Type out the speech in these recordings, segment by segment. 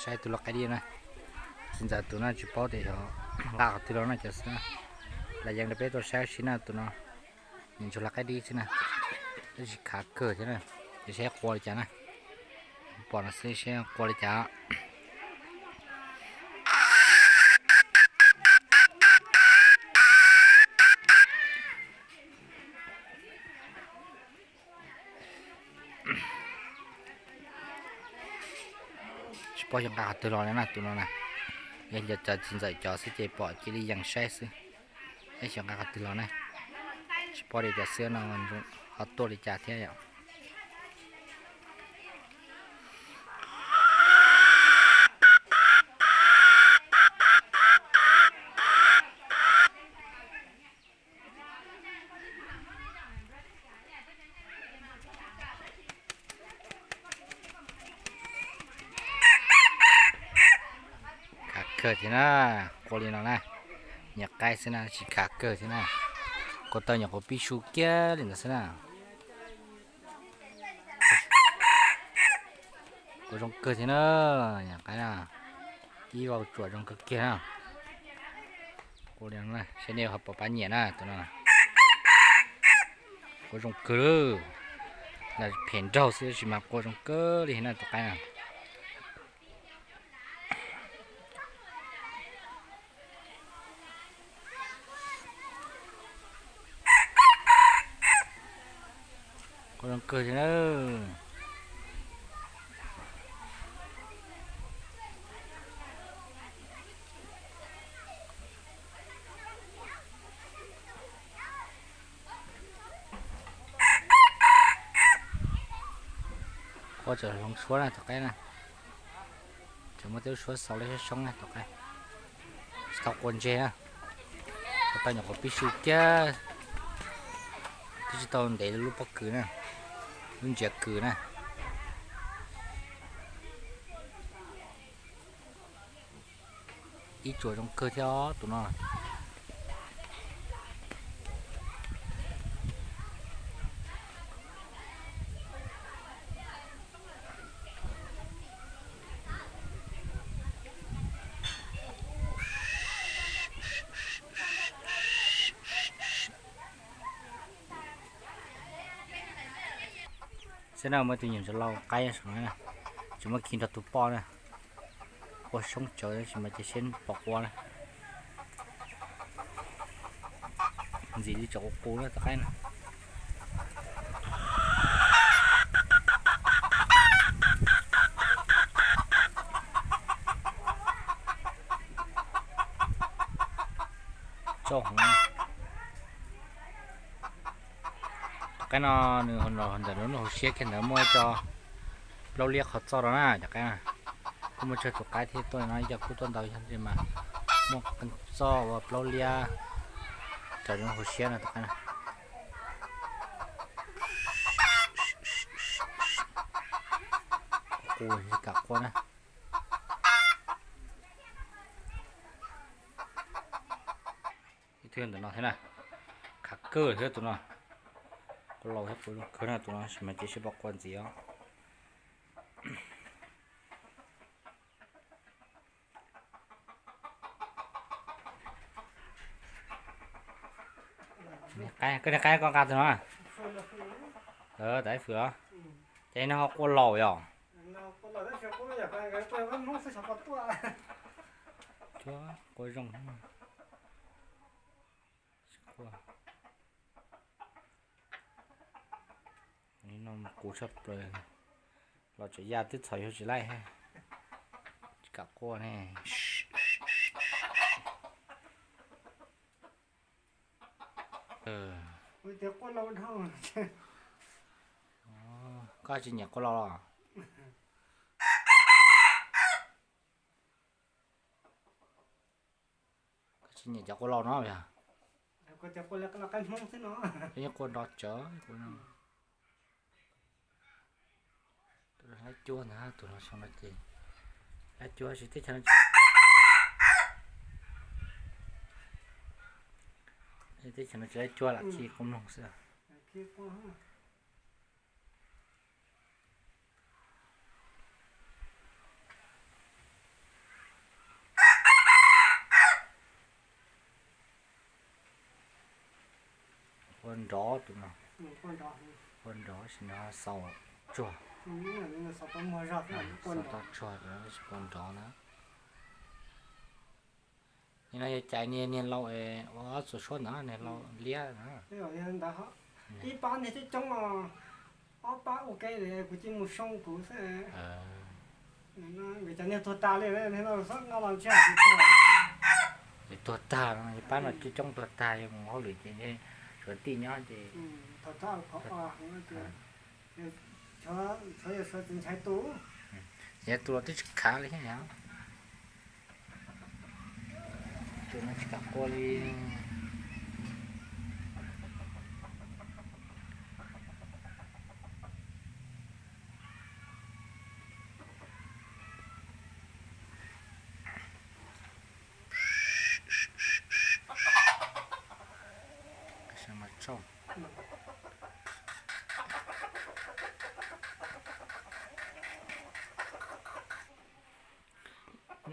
Saib tus lau qaib dib na. Txiv ntxawm tus no tsis paub tias yog nqa qhov twg los no cov xwb na. Lam yees rau peb tuaj saib sib na tus no. Nws ntsuag lau qaib dib xwb na. Tab sis khav kawg thiab na. Ces saib qua li cas na. Pom no xwb saib qua li cas. Tsis paub xyov nqa qhov twg los na tus no na. Yog cov txiv ntxawm cov xwb ces pom cia li yees saib xwb. Tab xyov nqa qhov twg los ne. Tsis paub li cov xwb no ho tuaj li cas thiab yom. Khav kawg thiab na, qua li no na. Nyuam qaib xwb na, tsis khav kawg thiab na. Qua tau nyuam qhuav pib su kiag li ntawd xwb na. Qua zoo kawg thiab na, nyuam qaib na. Ib vau tsuam zoo kawg kiag na. Saib nej ho puas pab nyiam na tus no. Qua zoo kawg lawm. Phem nraug xwb tab sis mas qua zoo kawg li na tus qaib na. Qua zoo kawg thiab na. Qua tseem hloov suab na tus qaib na. Tseem muaj tej lub suab xaus lub suab soob na tus qaib. Tsis tau qua ntseg na. Tau nyuam qhuav pib su kiag. Twb tsis tau ntev lub pob kws na, lub ntsiav kws na. Ib tsuas zoo kawg thiab tus no. Saib na, muaj tus nyuam ntsuag lau qaib saum no, tsis muaj khi nrog tus poj na. Qua soob tsawv tab sis mas cia siab pom qua na. Ntxim li tseem qus qus na tus qaib na. Tso hov. Tus qaib no nws ntawm lub nroog hauv siab kiag ntawd muaj ib co plaub liab qhov txoj rau na cov qaib na. Kuj muaj tsawg tus qaib thiab tuaj no, ib co kuj tuaj ntau yog li mas muaj qee txoj ua plaub liab raws li hauv siab no tus qaib na. Qus li kam qua na. Ib tug ntawm no thiab na, khav kawg thiab tus no. Qua laus thiab qua zoo kawg na tus no, tab sis mas cia siab pom qua ntxiv os. Koj niag qaib koj nqa tus no. Tam ib fwm os. Ces no ho qua laus yom. Qua zoo. No qus tshaj plaws. Los tseem ya twb txhom yug tsis laij, tsis kam qua ne. Koj tsis nyiam qua laus los? Koj tsis nyiam cov qua laus no yog? Yeej qua nrov tsawv. Lab cuab ntag, tus no xyoo no ces lab cuab tsis teb chaws no, teb chaws no tsis lab cuab lam khi qua mloog xwb. Khi qua. Nrov tus no, quaj nrov, tab sis no xaus tsuag, xaus tau tsuag, tab sis quaj nrov na. Nim no yog cais niag, niag laus ua ob txuas suab ntawd, niag laus liab na. Ib pab niag coob coob os, ob pab ua ke kuv cia mus soo kuv xwb. Nkawd cov niag tuag tag li, niag no txhob noj los ntshe. Ces tuag tag no, pab no coob coob tuag tag, yog mus hauj lwm ces suav tij nyob ces. Tshuav yog suav tsis ntshai tu. Yog tu los twb tsis khav li thiab yog. Tus no tsis kam qua li.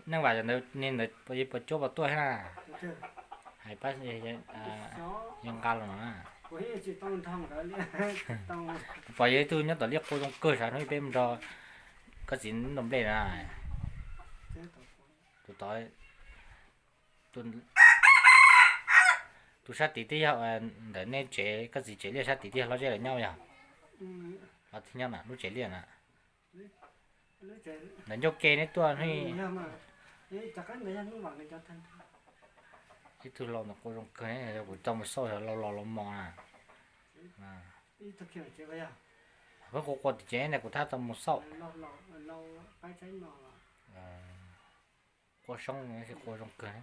Neej Vam ntawd, niag ntawd puas cuab puas tuaj thiab na? Hais pab, yog nqa los no na. Kuv pom yog ib tug nyob tom liaj qua zoo kawg, sav hnub peb mus nrog koj txiv ntaus nplej na. Tus tod, tus sab tid twb yog ntawm nej tsev, koj txiv tsev liaj sab tid twb yog Hlob Zeb lawv nyob yog? Los twb nyob na lub tsev liaj na. Ntawm ncauj ke neb tuaj. Ib tug laus ntawm qua zoo kawg, yog kuv tau mus xauj yog laus los laus mos na. Peb qua qua tim tsev ne, kuv thiaj tau mus xauj. Qua soob, qua zoo kawg.